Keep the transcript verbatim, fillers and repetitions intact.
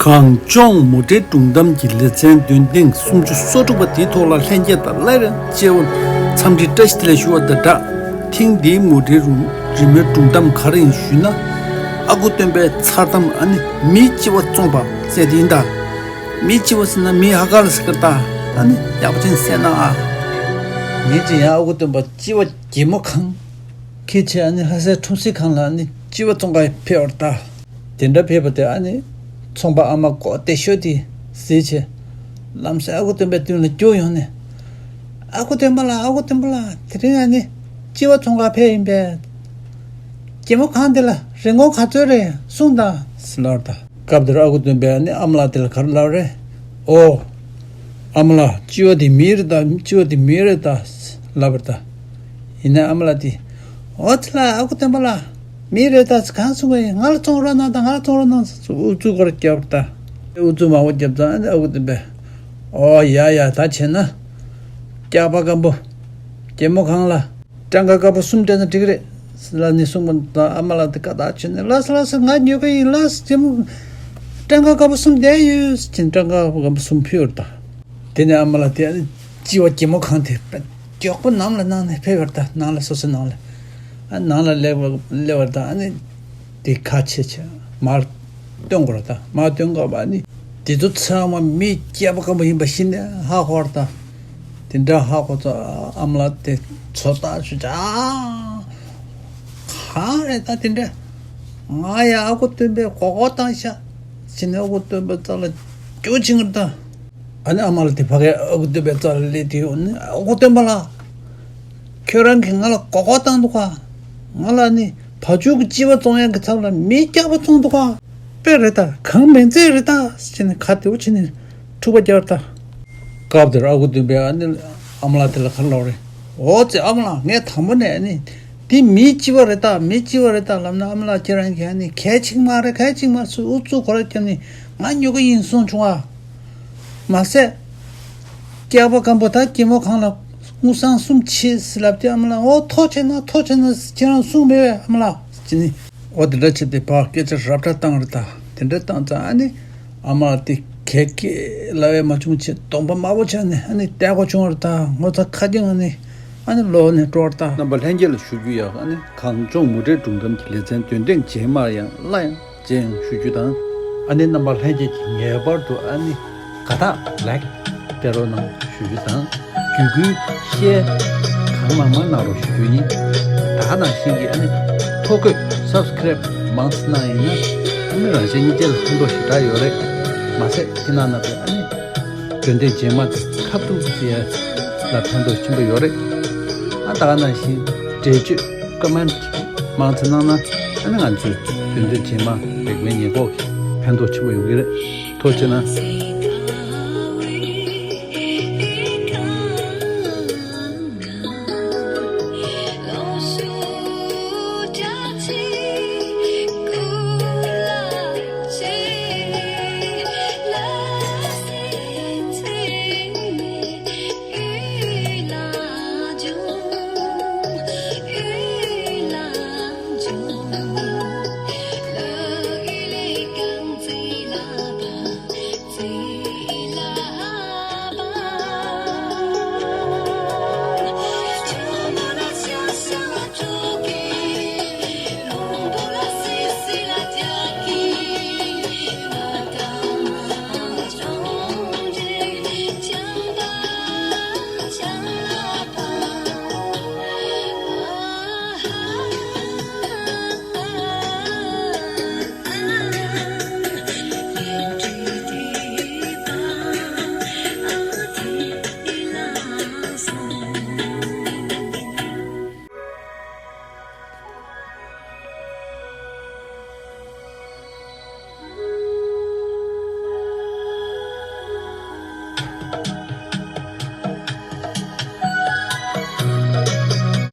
གངས་ལྗོངས་མུ་འབྲེལ་སྒྲུང་གཏམ་གྱི་ལེ་ཚན་འདོན་ཐེངས་སུམ་ཅུ་སོ་དྲུག་པ་དེའི་ཐོག་ལ་ལྷན་རྒྱས་དང་སླར་ཡང་མཇལ་བར་འཚམས་འདྲི་བཀྲ་ཤིས་བདེ་ལེགས་ཞུ་བ་དང་སྦྲགས། ཐེངས་འདིའི་མུ་འབྲེལ་རུ་རི་མོའི་སྒྲུང་གཏམ་ག་རེ་ཡིན་ཞུས་ན། ཨ་ཁུ་སྟོན་པའི་མཚར་གཏམ་ཨ་ནི་མིའི་ལྕི་བ་བཙོངས་པ་ཟེར་དེ་ཡིན་ད། མིའི་ལྕི་བ་ཟེར་ན་མིའི་ཧ་ག་ལ་ཟེར་གི་རེད་ད། ཨ་ནི་ཡག་པོ་ཅིག་གསན་གནང་ཨ། ཉིན་གཅིག་ཡང་ཨ་ཁུ་སྟོན་པ་ལྕི་བ་གད་མོ་གང་ཁྱེར་བྱས་ཨ་ནི་ལྷ་སའི་ཁྲོམ་གཟིགས་ཁང་ལ་ཨ་ནི་ལྕི་བ་བཙོང་ག་ཕེབས་པ་རེད་ད། དེ་འདྲ་ཕེབས་པ་དེ་ཨ་ནི་ཚོང་པ་ཨ་མ་མགོ་བདེ་ཤོས་དེ་གཟིགས་བྱས། ལམ་སེང་ཨ་ཁུ་སྟོན་པའི་མདུན་ལ་རྒྱུགས་ཡོང་ནས། ཨ་ཁུ་སྟོན་པ་ལགས། ཨ་ཁུ་སྟོན་པ་ལགས། དེ་རིང་ཨ་ནི་ལྕི་བ་བཙོང་ག་ཕེབས་ཡིན་པས། གད་མོ་གང་དེ་ལ་རིན་གོང་ག་ཚོད་རེད་གསུངས་དང་ཟེར་ལབ་པ་རེད་ད། སྐབས་དེར་ཨ་ཁུ་སྟོན་པས་ཨ་ནི་ཨ་མ་ལགས་དེ་ལ་ག་རེ་ལབ་རེད། ཨོ། ཨ་མ་ལགས། ལྕི་བ་དེ་མིའི་རེད་ད། ལྕི་བ་དེ་མིའི་རེད་ད་ལབ་པ་རེད་ད། ཡིན་ནའི་ཨ་མ་ལགས་དེས། ཨོ་ཙི་ལ་ཨ་ཁུ་སྟོན་པ་ལགས། མིའི་རེད་ད་ཟེར་གང་གསུང་གི་ཡིན། ང་ལ་བཙོང་རོགས་གནང་དང་། ང་ལ་བཙོང་རོགས་གནང་ཟེར་ཨུ་ཚུགས་སྐོར་རྒྱབ་པ་རེད་ད། ཨུ་ཚུགས་མང་པོ་རྒྱབ་ཙང་ཨ་ནི་ཨ་ཁུ་སྟོན་པས། ཨོ་ཡ་ཡ། ད་བྱས་ན་སྐྱག་པ་སྐམ་པོ་གད་མོ་གང་ལ་སྤྲང་ཀ་དཀར་པོ་གསུམ་སྤྲད་ན་འགྲིག་གི་རེད་ལབ་ནས་གསུངས་པ་དང་། ཨ་མ་ལགས་དེ་དགའ་ཐག་ཆོད་ནས། ལགས་སོ་ལགས་སོ། ང་ཉོ་གི་ཡིན། ལགས་སོ། གད་མོ་སྤྲང་ཀ་དཀར་པོ་གསུམ་བསྡད་ཡོད་ཟེར་ནས་སྤྲང་ཀ་དཀར་པོ་གསུམ་ཕུལ་བ་རེད་ད། དེ་ནས་ཨ་མ་ལགས་དེ་ཨ་ནི་ལྕི་བ་གད་མོ་གང་དེ་མགྱོགས་པོ་ནང་ལ་གནང་ནས་ཕེབས་པ་རེད་ད། ནང་ལ་སོ་སོའི་ནང་ལ། ཨ་ནང་ལ་སླེབས་པ་སླེབས་པ་རེད་ད། ཨ་ནི་དེ་ཁ་ཕྱེ་བྱས་མར་སྟོན་དགོས་རེད་ད། མར་སྟོན་སྐབས་ཨ་ནི་དེ་ཚོ་ཚང་མ་མིའི་སྐྱག་པ་སྐམ་པོ་ཡིན་པ་ཤེས་ནས་ཧ་གོ་བ་རེད་ད། དེ་འདྲ་ཧ་གོ་ཚོ་ཨ་མ་ལགས་དེ་ཚོ་ལྟ་ཞུ་བྱ། ཨ། གང་རེད་ད་དེ་འདྲ། ང་ཡང་ཨ་ཁུ་སྟོན་པས་མགོ་སྐོར་བཏང་ཤག་ཟེར་ནས་ཨ་ཁུ་སྟོན་པའི་རྩ་ལ་རྒྱུག་ཕྱིན་གི་རེད་ད། ཨ་ནི་ཨ་མ་ལགས་དེ་ཕ་གིར་ཨ་ཁུ་སྟོན་པའི་རྩ་ལ་སླེབས་དུས། ཨ་ནི་ཨ་ཁུ་སྟོན་པ་ལགས། ཁྱོད་རང་གིས་ང་ལ་མགོ་སྐོར་བཏང་འདུག་ག། ང་ལ་ནི་བ་ཕྱུགས་ཀྱི་ལྕི་བ་བཙོང་ཡག་གི་ཚབ་ལ་མིའི་སྐྱག་པ་བཙོང་འདུག་ག། དཔེ་རེད་ད། གང་མིན་ཚད་རེད་ད་ཟེར་ནས་ཁ་བདེ་པོ་བྱས་ནས་འཁྲུག་པ་རྒྱག་པ་རེད་ད། སྐབས་དེར་ཨ་ཁུ་སྟོན་པས་ཨ་ནི་ཨ་མ་ལགས་དེ་ལ་ག་རེ་ལབ་རེད། འོ་ཙི་ཨ་མ་ལགས། ངས་དང་པོ་ནས་ཨ་ནི་འདི་མིའི་ལྕི་བ་རེད་ད། མིའི་ལྕི་བ་རེད་ད་ལབ་ན། ཨ་མ་ལགས་ཁྱེད་རང་གིས་ཨ་ནི་གལ་ཆེ་གི་མ་རེད། གལ་ཆེ་གི་མ་རེད་ཟེར་ཨུ་ཚུགས་སྐོར་ར་བརྒྱབ་ནས་ང་ཉོ་གི་ཡིན་གསུངས་བྱུང་ཨ། མ་ཟད། སྐྱག་པ་སྐམ་པོ་ད་གད་མོ་གང་ལ་དངུལ་སྲང་གསུམ་ཕྱིན་ཟེར་ལབ་དུས། ཨ་མ་ལགས། འོ་ཐུགས་རྗེ་གནང་། ཐུགས་རྗེ་གནང་ཟེར་ཁྱེད་རང་གསུངས་མེད་པས་ཨ་མ་ལགས་ཟེར་ནས། འོ་དེ་འདྲ་བྱས་ཏེ་ཕར་སྐད་ཆ་རབ་ཏུ་བཏང་རེད་ད། དེ་འདྲ་བཏང་ཙང་ཨ་ནི་ཨ་མ་ལགས་དེ་གད་ཀྱི་ལབ་ཡ་མ་བྱུང་བྱས་གདོང་པ་དམར་པོ་ཆགས་ནས་ཨ་ནི་བསྡད་དགོས་བྱུང་བ་རེད་ད། ངོ་ཚ་ཁ་རྒྱུན་ཨ་ནི་ཨ་ནི་ལོག་ནས་འགྲོ་བ་རེད་ད། རྣམ་པ་ལྷན་རྒྱས་ལ་ཞུ་རྒྱུ་ཡག་ཨ་ནི་གངས་ལྗོངས་མུ་འབྲེལ་སྒྲུང་གཏམ་གྱི་ལེ་ཚན་འདོན་ཐེངས་རྗེས་མར་ཡང་སླར་ཡང་མཇལ་ཡོང་ཞུ་རྒྱུ་དང་། ཨ་ནི་རྣམ་པ་ལྷན་རྒྱས་ཀྱིས་ངེས་པར་དུ་ཨ་ནི་དགའ་རྟགས་ལའིཀ་སྤྲད་རོགས་གནང་ཞུ་རྒྱུ་དང་། བརྒྱུད་སྐུལ་ཤེར་གང་མང་མང་གནང་རོགས་ཞུ་རྒྱུ་ཡིན། ད་ག་ནང་བཞིན་གྱི་ཨ་ནི་ཐོ་འགོད་སབ་སི་ཀེ་རེབ་མང་ཙམ་གནང་ཡིན་ན་ཨ་ནི་རང་གཞན་གཉིས་ཆ་ལ་ཕན་ཐོགས་ཞེ་དྲག་ཡོད་རེད། མ་ཟད་ཁྱེད་རྣམ་པས་ཨ་ནི་འདོན་ཐེངས་རྗེས་མ་དེ་ཁ་ཐུག་ཟེར་ཡ་ལ་ཕན་ཐོགས་ཆེན་པོ་ཡོད་རེད། ཨ་ད་ག་ནང་བཞིན་འགྲེལ་བརྗོད་ཀོ་མེན་མང་ཙམ་གནང་ན་ཨ་ནི་ང་ཚོས་འདོན་ཐེངས་རྗེས་མ་རིག་པའི་ཉེན་འགོག་གི་ཕན་ཐོགས་ཆེན་པོ་ཡོང་གི་རེད། ཐུགས་རྗེ་གནང་།